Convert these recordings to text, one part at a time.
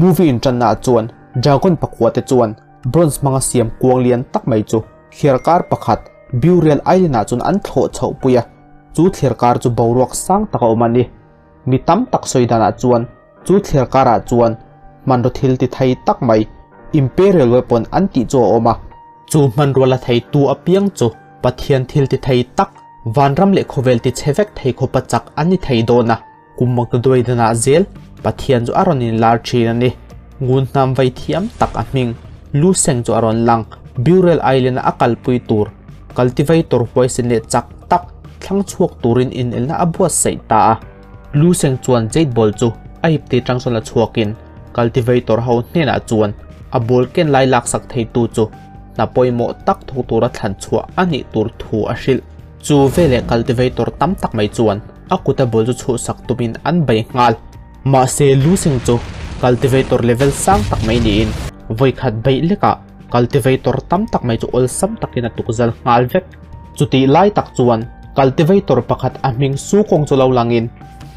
Movie inṭanna ah chuan Dragon pakua te chuan bronze hmanga siam kuang lian tak mai chu thliarkar pakhat Burial Island ah chuan an thlawh chhoh pui a, chu thliarkar chu boruak sang tak a awm a ni. Mi tam tak sawi danah chuan chu thliarkar ah chuan hmanraw thil ti thei tak mai Imperial Weapon an tih chu a awm a. Chu hmanrua la thei tu apiang chu Pathian thil ti thei tak, vanram leh khawvel ti chhe vek thei khawpa chak an ni thei dawn a. Kum makduai danah zel Pathian chu a rawn inlar thin a ni. Ngun hnam vai thiam tak a hming Lu Seng chu a rawn lang. Burel Island-a a kalpui tur cultivator huaisen leh chak tak thlang chhuak turin inelna a buatsaih ta a. Lu Seng chuan jade ball chu a ipte tang chuan la chhuakin cultivator ho hnenah chuan a ball ken lai laksak theitu chu hna pawimawh tak thawk tura thlan chhuah a nih tur thu a hrilh. Chu veleh cultivator tam tak mai chuan a kuta ball chu chhuhsak tumin an bei nghal. Mahse Luseng chu cultivator level sang tak mai niin vawikhat beih lekah cultivator tam tak mai chu awlsam takin a tukzal nghal vek. Chutih lai tak chuan cultivator pakhat a hming Su kawng chu lo langin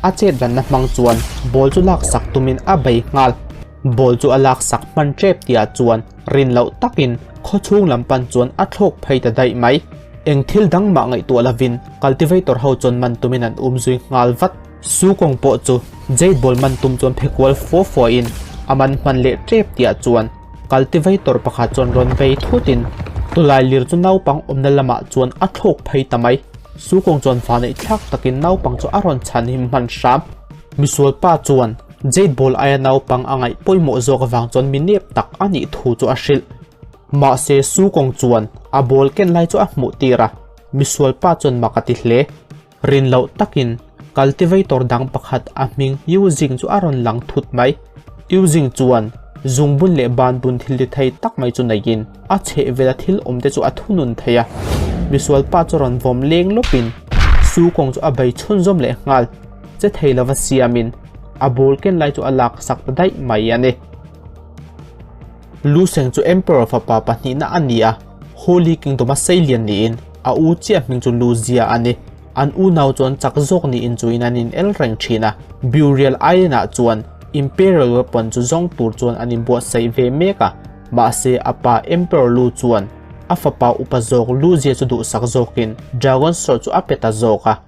a chet ranna hmang chuan ball chu laksak tumin a bei nghal. Ball chu a laksak hman tep tihah chuan rin loh takin khawchhung lam pan chuan a thlawk phei ta daih mai. Eng thil dang mah ngaihtuah lovin cultivator ho chuan man tumin an um zui nghal vat. Su kawng pawh chu jade ball man tum chuan phe kual fua fua in a man hman leh tep tihah chuan cultivator pakhat chuan rawn vei thutin tulai lir chu naupang awmna lamah chuan a thlawk phei ta mai. Su kawng chuan vaneih thlak takin naupang chu a rawn chhan him hman hram. Misual pa chuan jade ball aia naupang a ngaih pawimawh zawk avang chuan mi nep tak a nih thu chu a hrilh. Mahse Su Kong chuan a ball ken lai chu a hmuh tir a, misual pa chuan mak a ti hle. Rin loh takin cultivator dang pakhat a hming Yu Jing chu a rawn lang thut mai. Yu Jing chuan zungbun leh banbun thil ti thei tak mai chu neiin a chhehvela thil awm te chu a thunun thei a. Misual pa chu rawn vawm leng lawpin Su Kong chu a bei chhunzawm leh nghal. Che thei lova siamin a ball ken lai chu a lak sak ta daih mai a ni. Lu Seng chu Emperor fapa pahnihna a ni a, Holy Kingdom a seilian niin a u chiah hming chu Lu Zia a ni. An unau chuan chak zawk niin chuin an in el reng thin a, Burial Island ah chuan Imperial weapon chu zawng tur chuan an inbuatsaih ve mek a, mahse a pa Emperor Lu chuan a fapa upa zawk Lu Zia chu duhsak zawkin Dragon Sword chu a pe ta zawk a.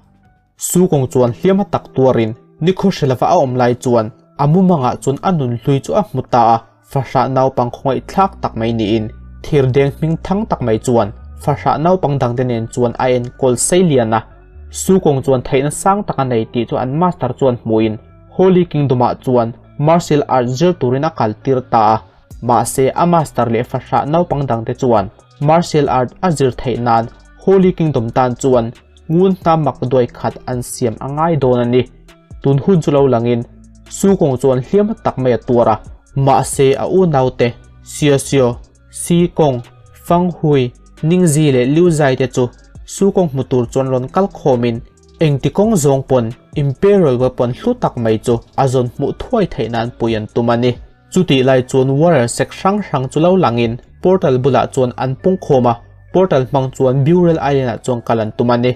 Su kawng chuan hliam a tak tuarin nikhaw hre lova a awm lai chuan a mumangah chuan a nun hlui chu a hmu ta a, fahrah naupang khawngaih thlak tak mai niin thir deng hming thang tak mai chuan fahrah naupang dangte nen chuan a enkawl sei lian a. Su kawng chuan theihna sang tak a nei tih chu an master chuan hmuhin Holy Kingdom-ah chuan martial arts zir turin a kal tir ta a, mahse a master leh fahrah naupang dangte chuan martial art a zir theih nan Holy Kingdom tan chuan Ngun hna mak duai khat an siam a ngai dawn a ni. Tun hun chu lo langin Su Kong chuan hliam tak mai a tuar a. Mahse a unaute Sio Sio, Si Kong, Fang Hui, Ning Zi leh Liu Zai te chu Su Kong hmu tur chuan rawn kal khawmin engti kawng zawng pawn Imperial weapon hlu tak mai chu a zawn hmuh thuai theih nan pui an tum a ni. Chutih lai chuan warrior sek hrang hrang chu lo langin portal bulah chuan an pung khawm a, portal hmang chuan Burel Island ah chuan kal an tum a ni.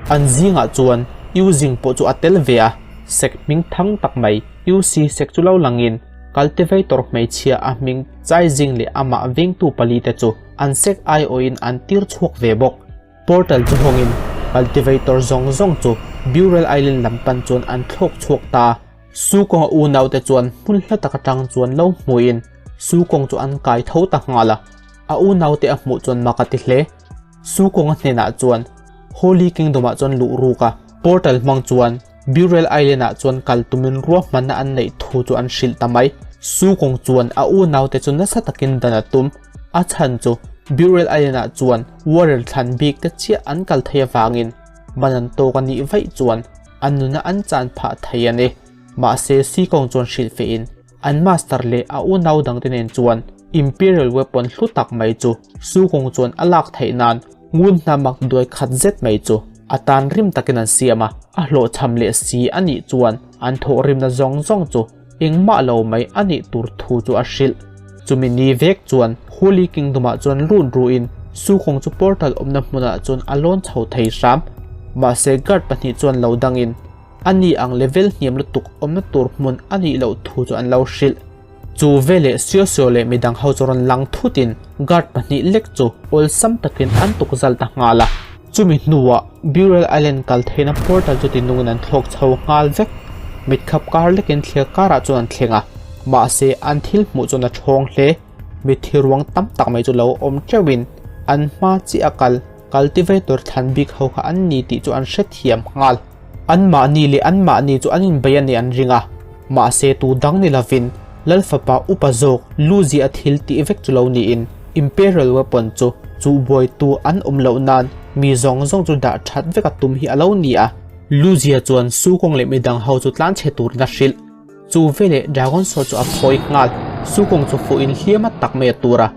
An zingah chuan Yu Jing pawh chu a tel ve a, sek hming thang tak mai Yu Si sek chu lo langin cultivator hmeichhia a hming Chai Jing leh amah vengtu pali te chu an sek aiawhin an tir chhuak ve bawk. Portal chu hawngin cultivator zawng zawng chu Burel Island lam pan chuan an thlawk chhuak ta a. Su kawnga unaute chuan hmun hla tak atang chuan lo hmuhin Su kawng chu an kai tho ta nghal a, a unaute a hmuh chuan mak a ti hle. Su kawnga hnenah chuan Holy Kingdom-ah chuan luh ruk a, portal hmang chuan Burel Island-ah chuan kal tumin ruahmanna an neih thu chu an hrilh ta mai. Su kawng chuan a unaute chu nasa takin dan a tum, a chhan chu Burel Island-ah chuan warrior thlan bik te chiah an kal thei avangin ban an tawk a nih vaih chuan an nuna an chan phah thei a ni. Mahse Sikong chuan hrilh fehin an master leh a unau dangte nen chuan Imperial weapon hlu tak mai chu Sukong chuan a lak theih nan ngun hna mak duai khat zet mai chu a tan rim takin an siam a, a hlawhchham leh si a nih chuan an thawhrimna zawng zawng chu engmah lo mai a nih tur thu chu a hrilh. Chumi ni vek chuan Holy Kingdom-ah chuan lut ruhin Sukong chu portal awmna hmunah chuan a lawn chho thei hram. Mahse guard pahnih chuan lo dangin a ni ang level hniam lutuk awmna tur hmun a nih loh thu chu an lo hrilh. Chu veleh Sio Sio leh midang ho chu rawn lang thutin guard pahnih lek chu awlsam takin an tuk zal ta nghal a. Chumi hnuah Burial Island kal theihna portal chu tinungin an thlawk chho nghal vek. Mitkhap kar lekin thlir karah chuan an thleng a, mahse an thil hmuh chuan a ṭhawng hle. Mitthi ruang tam tak mai chu lo awm ṭeuhin an hma chiah a kal cultivator thlan bik ho kha an ni tih chu an hrethiam nghal. Anmahni leh anmahni chu an inbei a nih an ring a, mahse tu dang ni lovin Lal fapa upa zawk Luzi a thil tih vek chu lo niin Imperial weapon chu chuhbuaitu an awm loh nan mi zawng zawng chu dah that vek a tum hi a lo ni a. Luzia chuan Sukong leh midang ho chu tlanchhe turin a hrilh. Chu veleh Dragon Sword chu a phawi nghal, Sukong chu fuh in hliam a tak mai a tur a.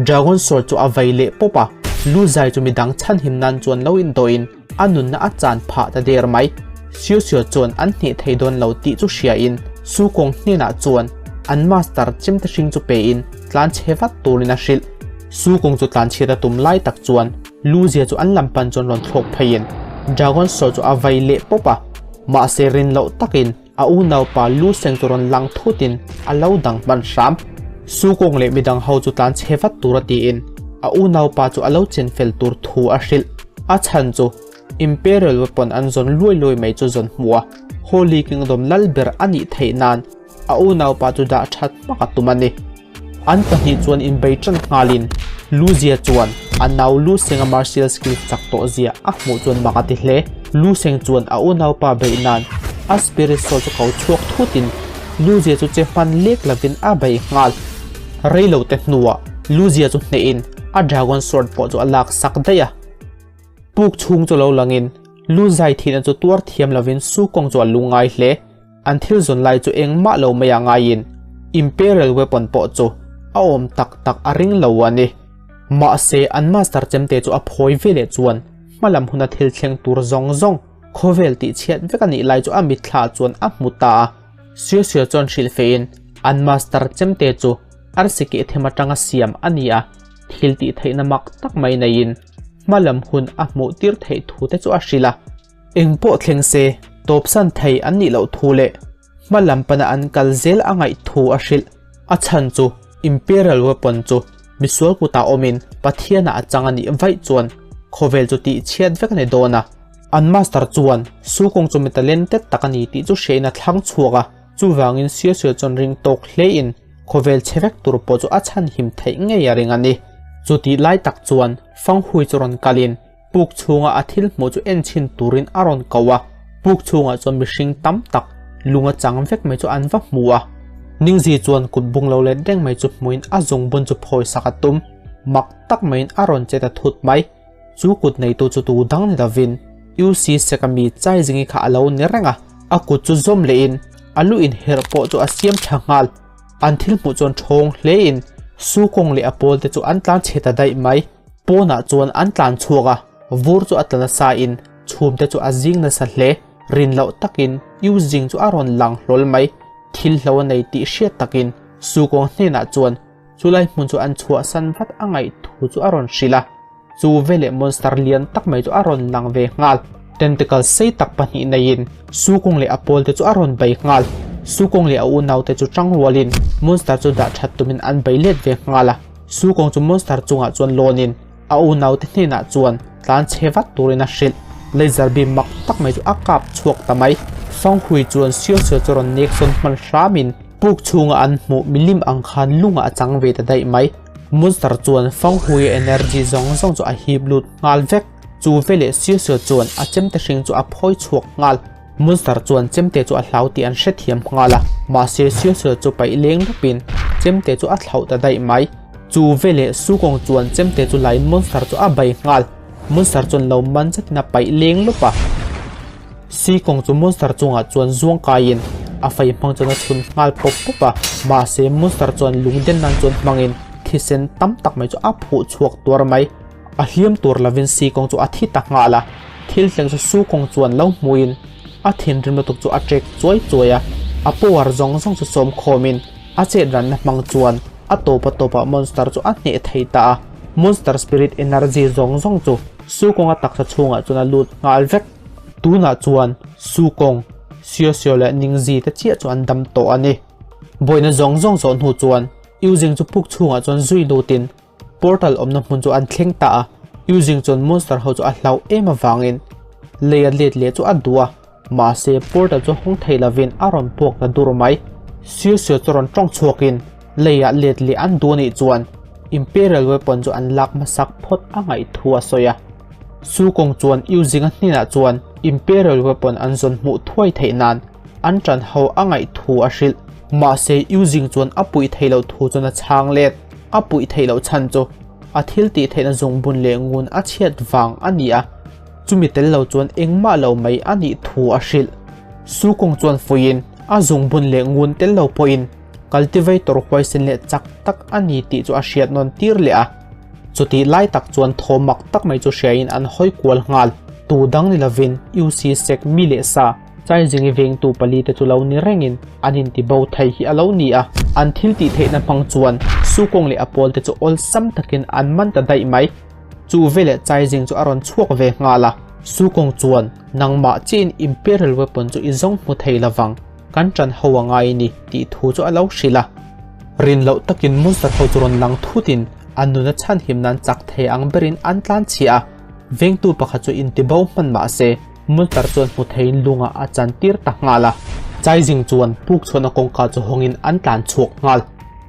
Dragon Sword chu a vei leh pawp a, Luzai chu midang chhanhim nan chuan lo indawhin a nunna a chan phah ta der mai. Xiu Xiu chuan an hneh thei dawn lo tih chu hria in Sukong hnenah chuan an master chemte hring chu pe in tlan chhe vat turin a hrilh. Sukong chu tlan chhiat a tum lai tak chuan Luzia chu an lam pan chuan rawn thlawk phei in Dragon Sword chu a vei leh pawp a, mahse rin loh takin A unaupa Lu Seng chu rawn lang thutin a lo dang hman hram. Su Kong leh midang ho chu tlan chhe vat tur a tiin a unaupa chu a lo chen fel tur thu a hrilh. A chhan chu Imperial weapon an zawn luai luai mai chu zawn hmuh a, Holy Kingdom lal ber a nih theih nan a unaupa chu dah that hmak a tum a ni. An pahnih chuan inbei tan nghalin Lu Zia chuan a nau Lu Senga martial skills chak tawh zia a hmuh chuan mak a ti hle. Lu Seng chuan a unaupa beih nan a spirit sword chu ko chhuak thutin Lu Zia chu che hman lek lovin a bei nghal. Rei lo te hnuah Lu Zia chu hnehin a dragon sword pawh chu a lak sak daih a. Puk chhung chu lo langin Lu Zai thihna chu tuar thiam lovin Su Kong chu a lungngai hle. An thil zawn lai chu engmah lo mai a ngaiin Imperial weapon pawh chu a awm tak tak a ring lo a ni. Mahse an master chemte chu a phawi ve leh chuan hmalam huna thil thleng tur zawng zawng khawvel tih chhiat vek a nih lai chu a mitthla chuan a hmu ta a. Sio Sio chuan hrilh fehin an master chemte chu arsi keh them atanga siam a ni a, thil tih theihna mak tak mai neiin hmalam hun a hmuh tir theih thu te chu a hrilh a. Eng pawh thleng se, tawpsan thei an nih loh thu leh hma lam pana an kal zel a ngaih thu a hrilh. A chhan chu Imperial weapon chu misual kutah awmin Pathianah a chang a nih vaih chuan khawvel chu tihchhiat vek a ni dawn a. An master chuan Sukong chu mi talented tak a ni tih chu hriain a thlang chhuak a, chuvangin Sio Sio chuan ring tawk hlein khawvel chhe vek tur pawh chu a chhanhim theih ngei a ring a ni. Chutih lai tak chuan Fang Hui chu rawn kalin Puk chhunga a thil hmuh chu en chhin turin a rawn ko a, puk chhungah chuan mihring tam tak lung a chang vek mai chu an va hmu a. Ningzi chuan kut bung lo let reng mai chu hmuin a zungbun chu phawi sak a tum, mak tak maiin a rawn che ta thut mai. Chu kut neitu chu tu dang ni lovin UC Sekami Chaizingi kha a lo ni reng a, a kut chu zawm lehin a lu inherh pawh chu a siam tha nghal. An thil hmuh chuan ṭhawng hlein Su Kong leh a pawlte chu an tlan chhe ta daih mai. Pawnah chuan an tlan chhuak a, vur chu a tla nasa in chhum te chu a zing nasa hle. Rin loh takin Yu Jing chu a rawn lang hlawl mai. Thil hlo a nei tih hriat takin Su Kong hnenah chuan chulai hmun chu an chhuahsan vat a ngaih thu chu a rawn hrilh a. Chu veleh monster lian tak mai chu a rawn lang ve nghal. Tentacle sei tak pahnih neiin Su Kong leh a pawl te chu a rawn bei nghal. Su Kong leh a unaute chu tang rualin monster chu dah that tumin an bei let ve nghal a. Su kawng chu monster chungah chuan lawnin a unaute hnenah chuan tlan chhe vat turin a hrilh. Laser beam mak tak mai chu a kap chhuak ta mai. Fang Hui chuan Xiao Xiao chu rawn nek sawn hman hramin puk chhunga an hmuh milim ang khan lungah a chang ve ta daih mai. Monster chuan Fang Hui-a energy zawng zawng chu a hip lut nghal vek. Chu veleh Xiao Xiao chuan a chemte hring chu a phawi chhuak nghal. Monster chuan chemte chu a hlau tih an hrethiam nghal a, mahse Xiao Xiao chu paih leng lawpin chemte chu a thlauh ta daih mai. Chu veleh Sukong chuan chemte chu laiin Monster chu a bei nghal. Monster chuan lo man zetin a paih leng lawp a. Sikong chu Monster chungah chuan zuang kaiin a fei hmang chuan a chhun nghal pawp pawp a, mahse Monster chuan lungden nan chuan hmangin thisen tam tak mai chu a phuh chhuak tuar mai. A hliam tur lovin Sikong chu a thi ta nghal a, thil thleng chu Sukong chuan lo hmuin a thinrim lutuk chu a ṭek chuai chuai a, a power zawng zawng chu sawm khawmin a chet ranna hmang chuan a tawpa tawpah monster chu a hneh thei ta a, monster spirit energy zawng zawng chu Sukonga taksa chhungah chuan a lut nghal vek. Tunah chuan Sukong, Xiao Xiao leh Ningzi te chiah chu an dam tawh a ni. Buaina zawng zawng zawh hnu chuan Yuzing chu puk chhungah chuan zui lutin portal awmna hmun chu an thleng ta a. Yuzing chuan monster ho chu a hlauh em avangin lei a let leh chu a duh a, mahse portal chu hawng thei lovin a rawn puak ta dur mai. Siu siu chu rawn tawng chhuakin leiah let leh an duh anih chuan Imperial weapon chu an lak hmasak phawt a ngaih thu a sawi a. Su kawng chuan Yuzing-a hnenah chuan Imperial weapon an zawn hmuh thuai theih nan an ṭan ho a ngaih thu a hrilh. Mahse, Yuzing chuan a puih theih loh thu chuan a chhang let. A puih theih loh chhan chu a thil tih theihna zungbun leh ngun a chhiat vang a ni a, chumi tel lo chuan engmah lo mai a nih thu a hrilh. Su kawng chuan fuiin a zungbun leh ngun tel lo pawhin cultivator huaisen leh chak tak a ni tih chu a hriat nawn tir leh a. Chutih lai tak chuan thaw mak tak mai chu hriain an hawi kual nghal. Tu dang ni lovin UC Sec mi leh sa Chaizingi vengtu pali te chu lo ni rengin an inti bo thei hi a lo ni a. An thil tih theihna hmang chuan Sukawng leh a pawl te chu awlsam takin an man ta daih mai. Chu veleh Chaizing chu a rawn chhuak ve nghal a. Sukawng chuan, Nangmah chiin Imperial Weapon chu i zawng hmu thei lovang. Kan ṭan ho a ngai ni tih thu chu a lo hrilh a. Rin loh takin monster ho chu rawn lang thutin an nuna chhanhim nan chak thei ang berin an tlan chhiah a. Vengtu pakhat chu intibo hman mah se monster chuan hmu theiin lungah a chan tir ta nghal a. Chaizing chuan puk chhuahna kawngka chu hawngin an tlan chhuak nghal.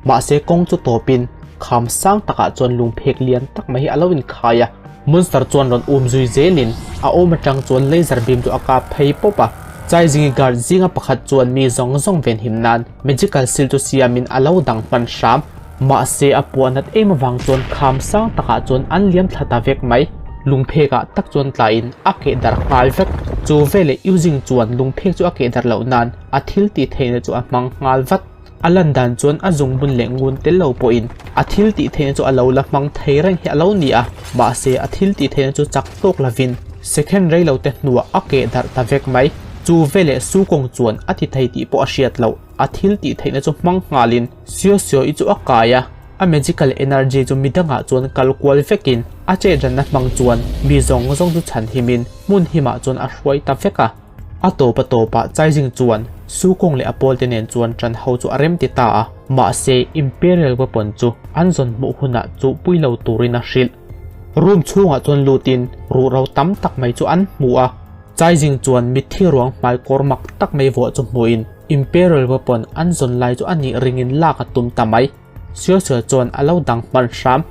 Mahse kawng chu tawpin kham sang takah chuan lungphek lian tak mai hi a lo inkhai a. Monster chuan rawn um zui zelin a awm atang chuan laser beam chu a kap phei pawp a. Chaizingi guard zinga pakhat chuan mi zawng zawng venhim nan magical seal chu siamin a lo dang hman hram. Mahse a puah nat em avang chuan kham sang takah chuan an liam thla ta vek mai. Lungphek ah tak chuan tlaiin a keh darh nghal vek. Chu veleh Yuzing chuan lungphek chu a keh darh loh nan a thil tih theihna chu a hmang nghal vat. A lan dan chuan a zungbun leh ngun tel lo pawhin a thil tih theihna chu a lo la hmang thei reng hi a lo ni a, mahse a thil tih theihna chu chak tawk lovin second rei lo te hnuah a keh darh ta vek mai. Chu veleh Su kawng chuan a ti thei tih pawh a hriat loh, a thil tih theihna chu hmang nghalin Sio Sio i chu a kai a, a magical energy chu midangah chuan kal kual vekin a chetranna hmang chuan mi zawng zawng chu chhanhimin hmun himah chuan a hruai ta vek a. A tawp a tawpah Chaizing chuan Su Kong leh a pawlte nen chuan ṭan ho chu a rem ti ta a, mahse Imperial weapon chu an zawn hmuh hunah chuh pui lo turin a hrilh. Room chhungah chuan lutin ruhro tam tak mai chu an hmu a, Chaizing chuan mitthi ruang hmai kawr mak tak mai vuah chu hmuhin Imperial weapon an zawn lai chu a nih ringin lak a tum ta mai. Sialsual chuan a lo dang hman hram.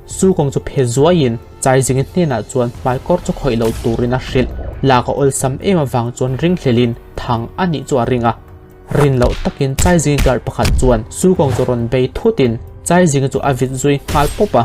Su kawng chu phe zuaiin Chaizingi hnenah chuan hmaikawr chu khawih lo turin a hrilh. Lak a awlsam em avang chuan ringhlelin thang a nih chu a ring a. Rin loh takin Chaizingi guard pakhat chuan Su kawng chu rawn bei thutin Chaizingi chu a vit zui nghal pawp a.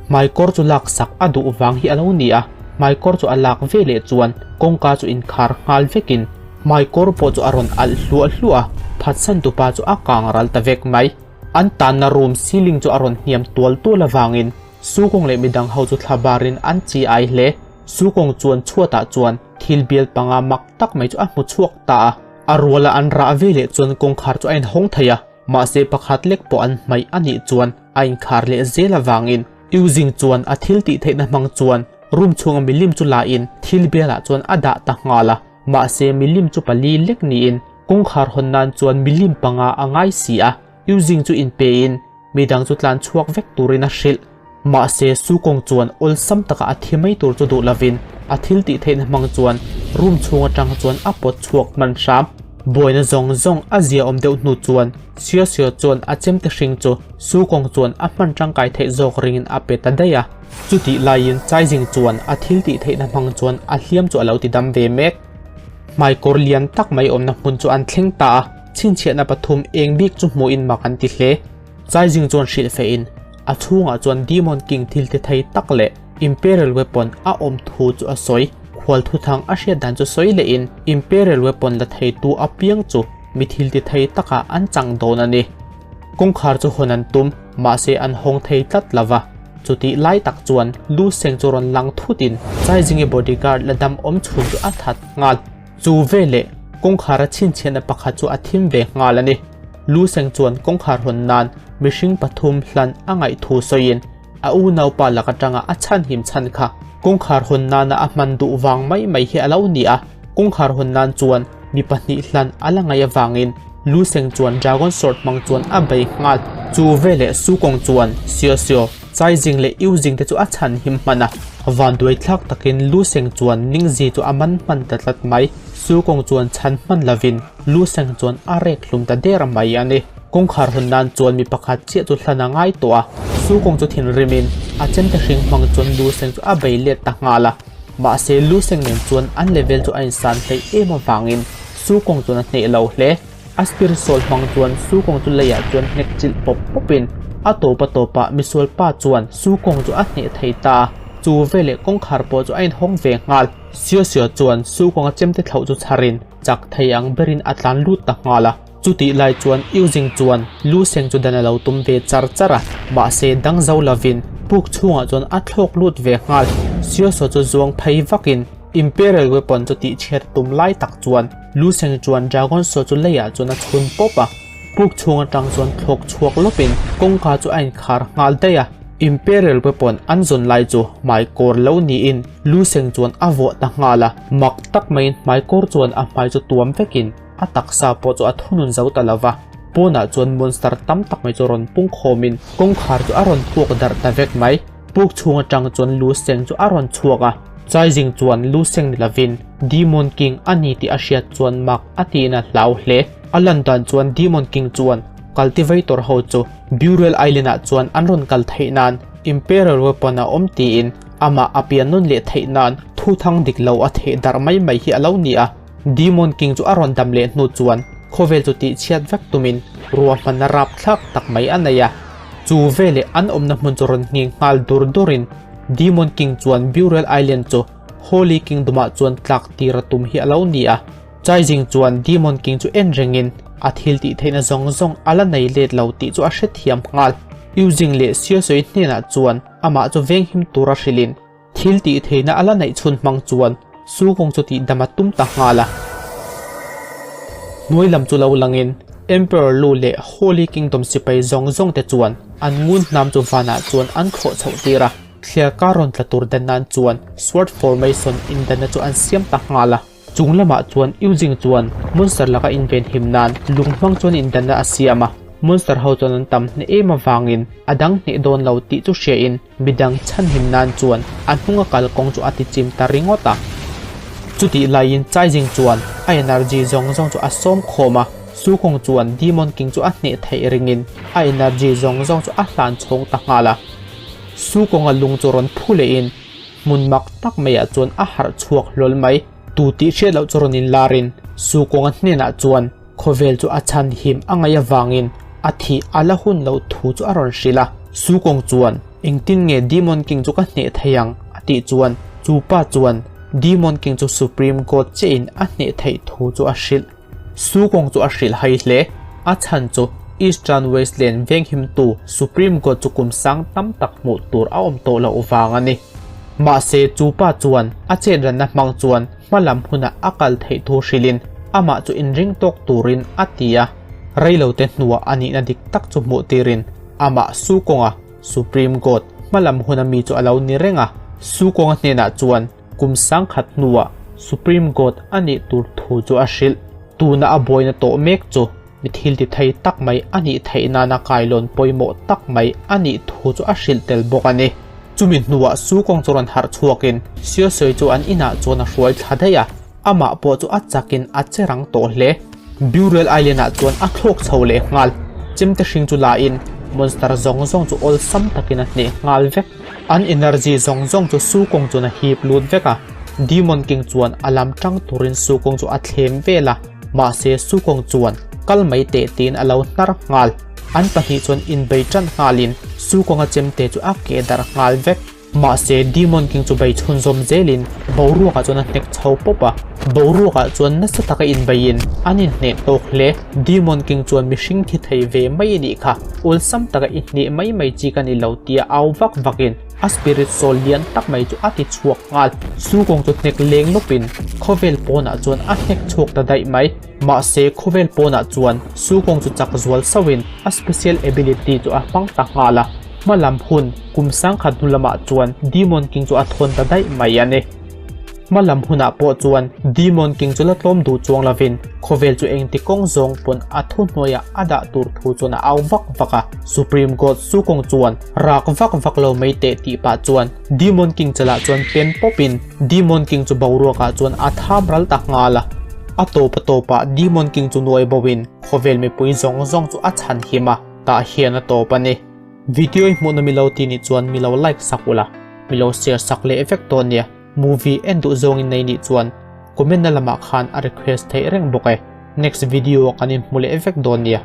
Hmaikawr chu laksak a duh vang hi a lo ni a, hmaikawr chu a lak ve leh chuan kawngka chu inkhar nghal vekin hmaikawr pawh chu a rawn alh hluah hluah a, phatsan tupa chu a kang ral ta vek mai. An tanna room ceiling chu a rawn hniam tual tual avangin Sukawng leh midang ho chu thla barin an chi ai hle. Sukawng chuan chhuatah chuan thil bial panga mak tak mai chu a hmu chhuak ta a. A ruala an rah ve leh chuan kawngkhar chu a inhawng thei a, mahse pakhat lek pawh an hmaih a nih chuan a inkhar leh zel avangin Yuzing chuan a thil tih theihna hmang chuan room chhunga milim chu la in thil bialah chuan a dah ta nghal a, mahse milim chu pali lek niin Kawngkhar hawn nan chuan milim panga a ngai si a, Yuzing chu inpein midang chu tlan chhuak vek turin a hrilh. Mahse, Su Kong chuan awlsam taka a thi mai tur chu duh lovin a thil tih theihna hmang chuan room chhung atang chuan a pawt chhuak hman hram. Buaina zawng zawng a zia awm deuh hnu chuan Xiao Xiao chuan a chemte hring chu Su Kong chuan a hman tangkai theih zawk ringin a pe ta daih a. Chutih laiin Chai Jing chuan a thil tih theihna hmang chuan a hliam chu a lo ti dam ve mek. Hmaikawr lian tak mai awmna hmun chu an thleng ta a, chhinchhiahna pathum eng bik chu hmuhin mak an ti hle. Chaizing chuan hrilh fehin a chhungah chuan Demon King thil ti thei tak leh Imperial Weapon a awm thu chu a sawi. Khual thuthang a hriat dan chu sawi lehin Imperial Weapon la theitu apiang chu mi thil ti thei takah an chang dawn a ni. Kawngkhar chu hawn an tum, mahse an hawng thei tlat lo va. Chutih lai tak chuan Lu Seng chu rawn lang thutin Chaizingi bodyguard la dam awm chhun chu a that nghal. Chu veleh kawngkhar a chhinchhiahna pakhat chu a thim ve nghal a ni. Lu Seng chuan kawngkhar hawn nan mihring pathum hlan a ngaih thu sawiin a unaupa lak atanga a chhanhim chhan kha kawngkhar hawn nana a hman duh vang mai mai hi a lo ni a. Kawngkhar hawn nan chuan mi pahnih hlan a la ngaih avangin. Lu Seng chuan Dragon Sword hmang chuan a bei nghal. Chu veleh Su Kong chuan Xiao Xiao, Chai Jing leh Yu Jing te chu a chhan him hman a. Vanduai thlak takin Lu Seng chuan Ning Zi chu a man hman ta tlat mai. Su Kong chuan chhan hman lovin Lu Seng chuan a rek hlum ta der mai a ni. Kawngkhar hawn nan chuan mi pakhat chiah chu hlan a ngai tawh a. Su Kong chu thinrimin a chemte hring hmang chuan Lu Seng chu a bei let ta nghal a. Mahse Lu Seng nen chuan an level chu a insan hleih em avangin Su Kong chuan a hneh lo hle. A spirit soul hmang chuan Su Kong chu leiah chuan hnek chilh pawp pawpin a tawp a tawpah misual pa chuan Su Kong chu a hneh thei ta a. Chu veleh kawngkhar pawh chu a inhawng ve nghal. Sio Sio chuan Su Konga chemte thlauh chu chharin chak thei ang berin a tlan lut ta nghal a. Chutih lai chuan Yu Jing chuan Lu Seng chu dan a lo tum ve char char a, mahse dang zo lovin puk chhungah chuan a thlawk lut ve nghal. Sio Sio chu zuang phei vakin Imperial Weapon chu tihchhiat tum lai tak chuan Lu Seng chuan Dragon Sword chu leiah chuan a chhun pawp a, puk chhung atang chuan thlawk chhuak lawpin kawngka chu a inkhar nghal daih a. Imperial Weapon an zawn lai chu hmaikawr lo niin Lu Seng chuan a vuah ta nghal a, mak tak maiin hmaikawr chuan a hmai chu tuam vekin a taksa pawh chu a thunun zo ta lo va, pawnah chuan monster tam tak mai chu rawn pung khawmin kawngkhar chu a rawn puak darh ta vek mai. Puk chhung atang chuan Lu Seng chu a rawn chhuak a, Chai Jing chuan Lu Seng ni lovin Demon King a ni tih a hriat chuan mak a tiin a hlau hle. A lan dan chuan Demon King chuan Cultivator ho chu Burial Island ah chuan an rawn kal theih nan Imperial Weapon a awm tiin amah a pian nawn leh theih nan thu thang dik lo a theh darh mai mai hi a lo ni a. Demon King chu a rawn dam leh hnu chuan khawvel chu tihchhiat vek tumin ruahmanna rapthlak tak mai a nei a. Chu veleh an awmna hmun chu rawn nghing nghal dur durin Demon King chuan Burial Island chu Holy Kingdom ah chuan tlak tir a tum hi a lo ni a. Chai Jing chuan Demon King chu en rengin a thil tih theihna zawng zawng a la nei let lo tih chu a hrethiam nghal. Yu Jing leh Xiao Sui hnenah chuan amah chu venghim tura hrilhin Thil tih theihna a la neih chhun hmang chuan Su kawng chu tih dam a tum ta nghal a. Hnuai lam chu lo langin Emperor Lu leh Holy Kingdom sipai zawng zawng te chuan an ngun hnam chu vanah chuan an thlawh chhoh tir a. Thliar kar rawn tla tur dan nan chuan Sword Formation indanna chu an siam ta nghal a. Chung lamah chuan Yu Jing chuan monster laka inven him nan lung hmang chuan indanna a siam a, monster ho chuan an tam hneh em avangin a dang hneh dawn lo tih chu hriain midang chhan him nan chuan a hnunga kalkawng chu a ti chim ta ringawt a. Chutih laiin Chai Jing chuan a energy zawng zawng chu a sawm khawm a, Su Kong chuan Demon King chu a hneh theih ringin a energy zawng zawng chu a hlan chhawng ta nghal a. Su Konga lung chu rawn phu lehin Hmun mak tak maiah chuan a harh chhuak hlawl mai. Tu tih hriat loh chu rawn inlarin Su Kawnga hnenah chuan khawvel chu a chhan him a ngaih avangin a thih a la hun loh thu chu a rawn hrilh a. Su Kawng chuan, Engtin nge Demon King chu ka hneh thei ang? a tih chuan chu pa chuan Demon King chu Supreme God chiahin a hneh theih thu chu a hrilh. Su kawng chu a hrilh hai hle. A chhan chu Eastern Wasteland venghimtu Supreme God chu kum sang tam tak hmuh tur a awm tawh loh vang a ni. Mahse chu pa chuan a chetranna hmang chuan hmalam hunah a kal theih thu hrilhin amah chu inring tawk turin a ti a. Reilote hnuah a nihna dik tak chu hmuh tirin amah Su kawnga Supreme God hmalam huna mi chu a lo ni reng a. Su kawnga hnenah chuan Kum sangkhat hnuah Supreme God a nih tur thu chu a hrilh. Tuna a buaina tawh mek chu mi thil ti thei tak mai a nih theih nana kailawn pawimawh tak mai a nih thu chu a hrilh tel bawk a ni. Chumi hnuah Su kawng chu rawn harh chhuakin Siosoi chu an inah chuan a hruai thla daih a, amah pawh chu a chakin a che rang tawh hle. Burial Island-ah chuan a thlawk chho leh nghal. Chemte hring chu lain monster zawng zawng chu awlsam takin a hneh nghal vek. An energy zawng zawng chu Su Kong chuan a hip lut vek a, Demon King chuan a lam tang turin Su Kong chu a thlem vel a, mahse Su Kong chuan kal mai teh tiin a lo hnar nghal. An pahnih chuan inbei tan nghalin Su Kong-a chemte chu a keh darh nghal vek. Mahse Demon King chu bei chhunzawm zelin boruakah chuan a hnek chho pawp a, boruakah chuan nasa taka inbeiin an inhneh tawk hle. Demon King chuan mihring thi thei ve mai anih kha, awlsam taka i hneh mai mai chi ka ni lo tia au vak vakin a spirit soul lian tak mai chu a ti chhuak nghal. Su kawng chu hnek leng lawpin khawvel pawnah chuan a hnek chhuak ta daih mai. Mahse khawvel pawnah chuan Su kawng chu chak zual sauhin a special ability chu a hmang ta nghal a, hma lam hun kum sangkhat hnu lamah chuan Demon King chu a thawn ta daih mai a ni. Hma lam hunah pawh chuan Demon King chu la tlawm duh chuang lovin khawvel chu engti kawng zawng pawn a thuhnuaiah a dah tur thu chuan a au vak vak a. Supreme God Sukong chuan rak vak vak lo mai teh tih pah chuan Demon King chalah chuan pen pawpin Demon King chu boruakah chuan a tham ral ta nghal a. A tawp a tawpah Demon King chu nuai boin khawvel mipui zawng zawng chu a chhan him a, tah hian a tawp a ni. Video i hmuhna milo ti nih chuan milo like sak ula, milo share sak leh vek dawn nia. Movie en duh zawngin nei nih chuan comment na lamah khan a request theih reng bawk e. Next video ah kan inhmu leh vek dawn nia.